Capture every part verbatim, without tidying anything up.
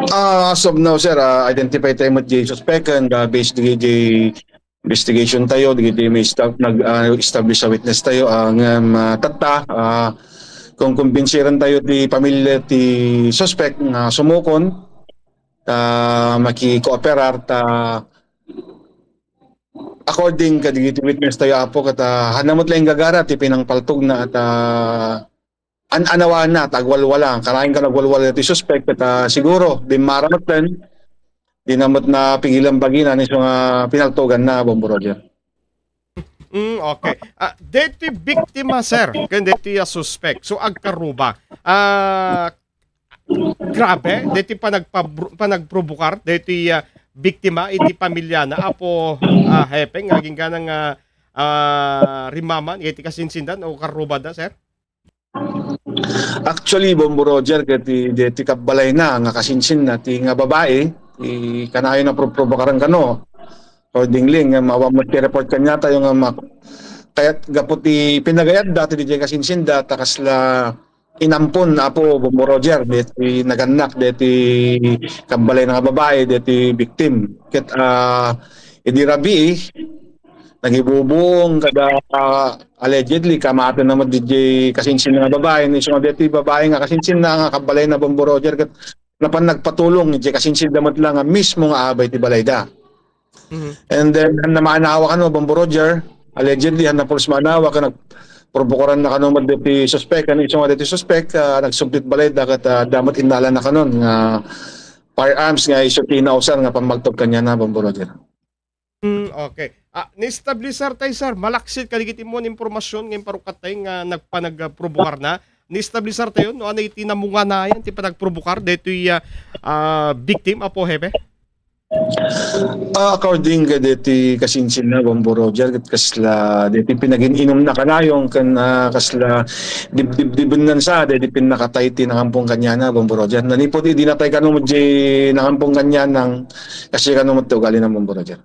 Ah, as of now, sir, ah, identify tayo met diay suspect, and, ah, based diay investigation tayo, diay may esta-, nag, ah, establish a witness tayo, ah, ngem, ah, tatta, ah, kung kumbinsiran tayo ti pamilya ti suspect nga sumukon, ta makikooperar, ta according kadagiti witness tayo, Apo, ket, ah, haanna met laeng gagara ti pinangpaltogna, ta an-anawana, ta agwalwala. Kanayon nga agwalwala ti suspect, ket, ah, siguro, dimmara met laeng, dina met napigilan bagina, isu nga pinaltoganna, Bombo Roger. Mm, okay. Ah, deti biktima, sir, ken deti, ah, suspect. So, agkaruba. Ah, grabe, deti panagpabru-, panagprovokar, deti, ah, biktima, iti pamilyana, Apo, ah, Hepe, nga agingga nga, ah, rimaman, iti kasinsindan o karubada, sir? Actually, Bombo Roger, ket ti, ti kabbalayna nga kasinsinna, ti nga babae, ti kanayon a pro-, provokaran kano. Accordingly, nga awan met ti report kaniatayo nga mak-, kayat gapu ti pinagayat dati diay kasinsinda, ta kasla inampon, Apo Bombo Roger, deti nagannak, deti kabbalayna nga babae, deti victim. Ket, ah, idi rabii, nagibubuong kada, ah, allegedly, kamaten na met diay kasinsinna nga babae, isu nga deti babae nga kasinsinna nga kabbalayna, Bombo Roger, ket napan nagpatulong diay kasinsinda met la nga mismo nga abay ti balayda. Mhm. And then, haanna maanawa kano, Bombo Roger, allegedly, haanna pulos maanawa ken nagprobokaranna kano met deti suspect, ken isu nga deti suspect, ah, nagsublit balayda ket, ah, adda met innalana kanon nga firearms nga isu ti nausar nga pammaltog kaniana, Bombo Roger. Hmm, okay. Ah, ni-establishar tayo, sir, malaksid kadagiti mo nga impormasyon nga imparukkat tayo nga nagpanagprobokarna. Ni-establishar tayo, no, ania ti namunganayan ti panagprobokar detoy, ah, ah, victim, Apo Hepe? Ah, according kadeti kasinsinna, Bombo Roger, ket kasla deti pinagin-inumna kanayon ken, ah, kasla dibdibdibennan sa deti pinnakatay ti nangampon kaniana, Bombo Roger. Nanipud idi natay kano met diay nangampon kaniana, kasla kano met ti ugalina, Bombo Roger.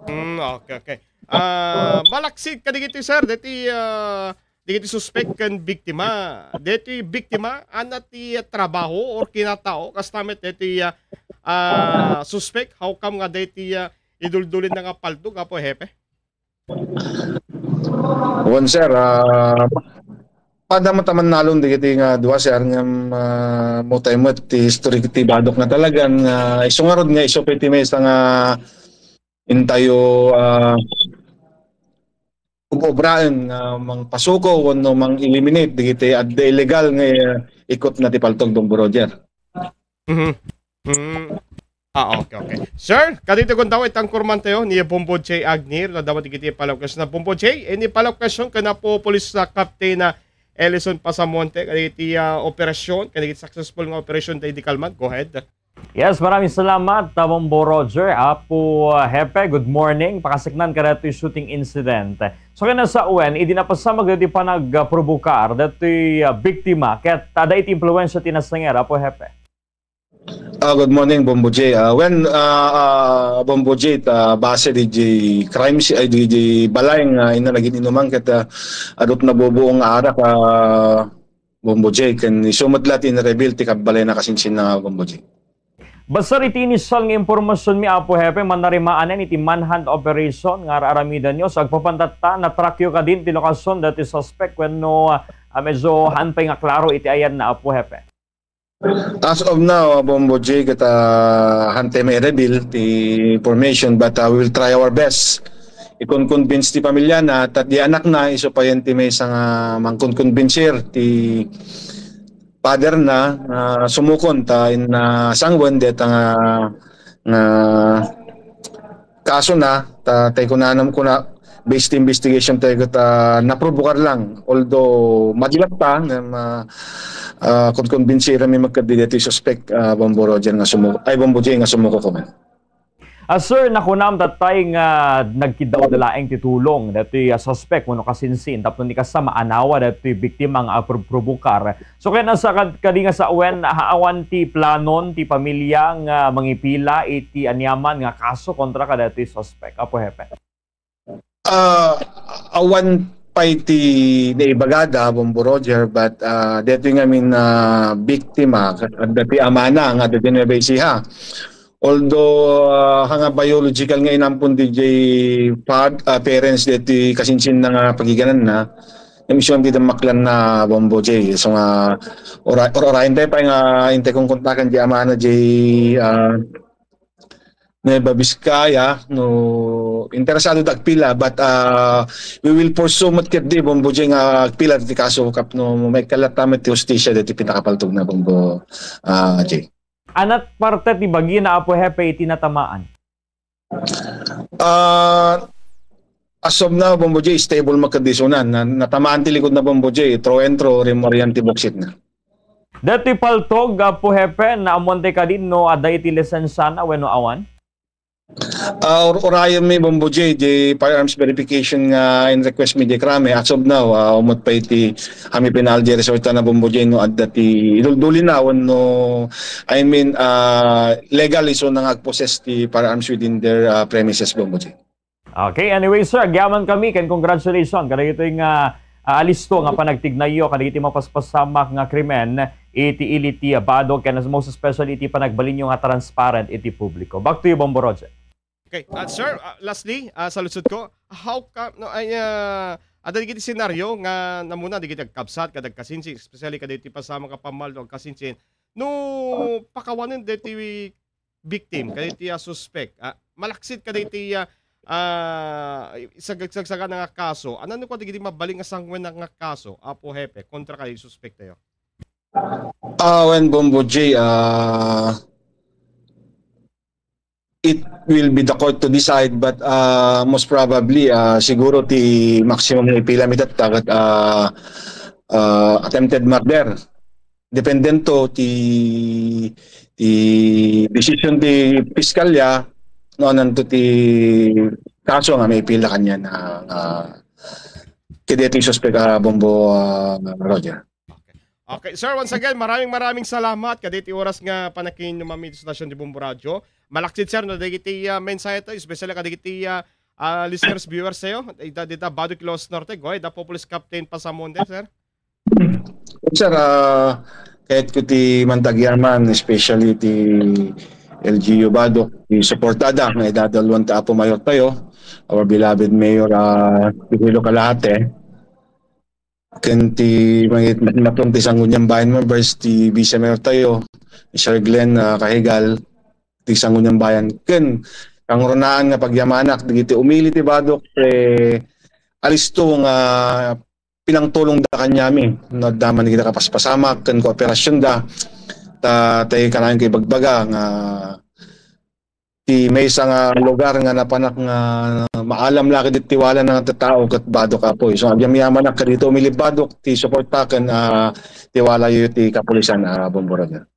Hmm, okay, okay. Ah, malaksid kadagiti, sir, deti, ah, dagiti suspek ken biktima. Deti biktima, adda ti trabaho or kinatao, kasta met deti, ah, ah, suspek, how come nga deti, ah, iduldulinna nga paltog, Apo Hepe? Wen, sir, ah, pada met a mannalon dagiti nga dua, sir, ngem, ah, ammo tayo met ti history ti badok nga talagan nga isu ngarud nga isu pay ti maysa nga intayo, ah, ub-obraen nga mangpasuko wenno mang-eliminate dagiti adda illegal nga ikutna ti paltog, Bombo Roger. Mhm. Mm. Ah, okay, okay. Sir, kadito kun daw itang kurman tayo ni Bombo J Agni, no, daw dagiti follow question na Bombo J, any follow question ken Apo Police, ah, Captain, ah, Ellison Pasamonte, kadagiti, ah, operasyon, kadagiti successful nga operasyon tayo di kalman. Go ahead. Yes, maraming salamat, ah, Bombo Roger. Apo, ah, Hepe, good morning. Pakasiknan ka datoy shooting incident. So, kanasawen, idi napasamak dati panagprobokar datoy, ah, biktima, ket adda iti impluwensya ti nasanger, Apo Hepe. Ah, good morning, Bombo J. Ah, when, ah, ah, Bombo J, ta base di, di crime si-, ay, di, di balay nga inna nagin-inuman ket, ah, adut nabubuong nga arak, ah, Bombo J, ken isu met la ti in-reveal ti kabbalay na kasinsin na, Bombo J. Basta iti initial nga impormasyon mi, Apo Hepe, mannarimaan iti manhunt operation nga ar-aramidanyo. So, agpapantatta, natrakyo kadin ti lokasyon dati suspect wenno, ah, medyo haan pay nga klaro iti ayanna, Apo Hepe? As of now, Bombo J, ket, ah, haan tay mai-reveal ti information, but, ah, we will try our best. Ikon-convince ti pamilya na, ta di anak na, isu payen ti maysa nga mangkon-convincer ti father na, ah, sumukon ta in, ah, sangwen deta nga, nga kaso na, ta, tay kunanam kuna, based investigation tayo ket, ah, naprobokar lang. Although, madilat pa, nga ma-, ah, kon-, konbinsiran mi magkaddi deti suspect, ah, Bombo Roger nga sumuko, ay, Bombo J nga sumuko ko man. Ah, sir, nakunam tatay nga nagkiddaw da laeng ti tulong datoy, ah, suspect wenno kasinsin tapno ni kasta maanawa datoy biktima nga agpro-, probokar. So, kaya nasa kad-, kadi nga sawen, ah, awan ti planon ti pamilya nga mangipila iti aniaman nga kaso kontra kadatoy suspect, Apo Hepe? Ah, awan pay ti naibagada, Bombo Roger, but, ah, detoy ngamin, ah, biktima, adda ti amana nga adda ti Nueva Ecija. Although, ah, nga biological nga inampon diay pa-, ah, parents deti kasinsinna nga pagigananna, nga misyon ti dammaklan na, Bombo J. So nga, ura-, ura-, urayen tayo pa nga intay kong kontakan di amana diay, ah, Nueva Vizcaya, no, interesado da agpila, but, ah, we will pursue met ketdi, Bombo J, nga agpila ti kaso, tapno maikkalat ta met ti hustisya deti pinakapaltog na, Bombo, ah, J. Anat parte ti bagina, Apo Hepe, iti natamaan? Ah, as of now, Bombo J, stable met ketdi isuna. Na-, natamaan ti likod na, Bombo J, through and through, rimmuar ti buksit na. Deti paltog, Apo Hepe, naammoan ti kadi no adda iti lisensana wenno awan? Ah, ur-, urayen mi, Bombo J, di firearms verification nga in-request mi di krami. As of now, ah, umot pa iti kami penalty resulta na, Bombo J, no adda ti idulduli na wenno, I mean, ah, legal isuna nga agpossess ti firearms within their, ah, premises, Bombo J. Okay, anyway, sir, agyaman kami ken congratulations kadagitoy nga, ah, alisto nga panagtignayyo kadagiti mapaspasamak nga krimen iti ili ti, ah, Badoc ken most especially iti panagbalinyo nga transparent iti publiko. Back to you, Bombo Roger. Okay, uh, sir, uh, lastly, uh, saludsodko, how come, no, ay, uh, adda dagiti senaryo nga namuna dagiti agkabsat, kadagiti agkasinsin, especially kadagiti pasamak a pammaldo agkasinsin, no pakawanen dagiti victim, kadagiti, uh, suspect, ah, malaksid kadagiti, uh, uh, sag-, sagsagana nga kaso, ano, no, kadagiti mabalin nga sanguen nga kaso, Apo Hepe, kontra kadagiti suspect tayo? Ah, wen, Bombo J, ah, it will be the court to decide, but, ah, most probably, ah, siguro ti maximum nga ipila mi detta ket, ah, ah, attempted murder. Depende to ti, ti decision ti piskalya, no, anan to ti kaso nga maipila kanian, ah, ah, kadagiti suspek, ah, Bombo, ah, Roger. Okay. Okay, sir, once again, maraming, maraming salamat kadagiti oras nga panakiinnumam iti stasyon ti Bombo Radio. Malaksid, sir, no, dagiti, ah, mensahe to, especially kadagiti, ah, ah, listeners, viewers tayo, ita, dita, Badoc, Iloilo Norte, go ahead, Apo Police Captain Pasamonte, sir. Sir, ah, kayat ko ti mangtagyaman, especially ti L G U Badoc, ti suportada nga idadalwan ti Apo Mayor tayo, our beloved Mayor, ah, Virgilio Calahate. Ken ti mangit-, matmatong ti Sangguniang Bayan members, ti Vice Mayor tayo, Sir Glenn, ah, Cahigal, ti Sangguniang Bayan. Ken kangrunaan nga pagyamanak, dagiti umili ti Badoc, eh, alisto nga pinangtulongda kaniami. No, adda man dagiti kapaspasamak ken kooperasionda. Ta, tay kanayon ko ibagbaga nga ti maysa nga lugar nga napanak nga maalam la kadagiti tiwala nga tattao ket Badoc, Apo. So, agyamanak kadagiti umili Badoc, ti suporta ken, ah, tiwalayo ti kapulisan, ah, Bombo Roger.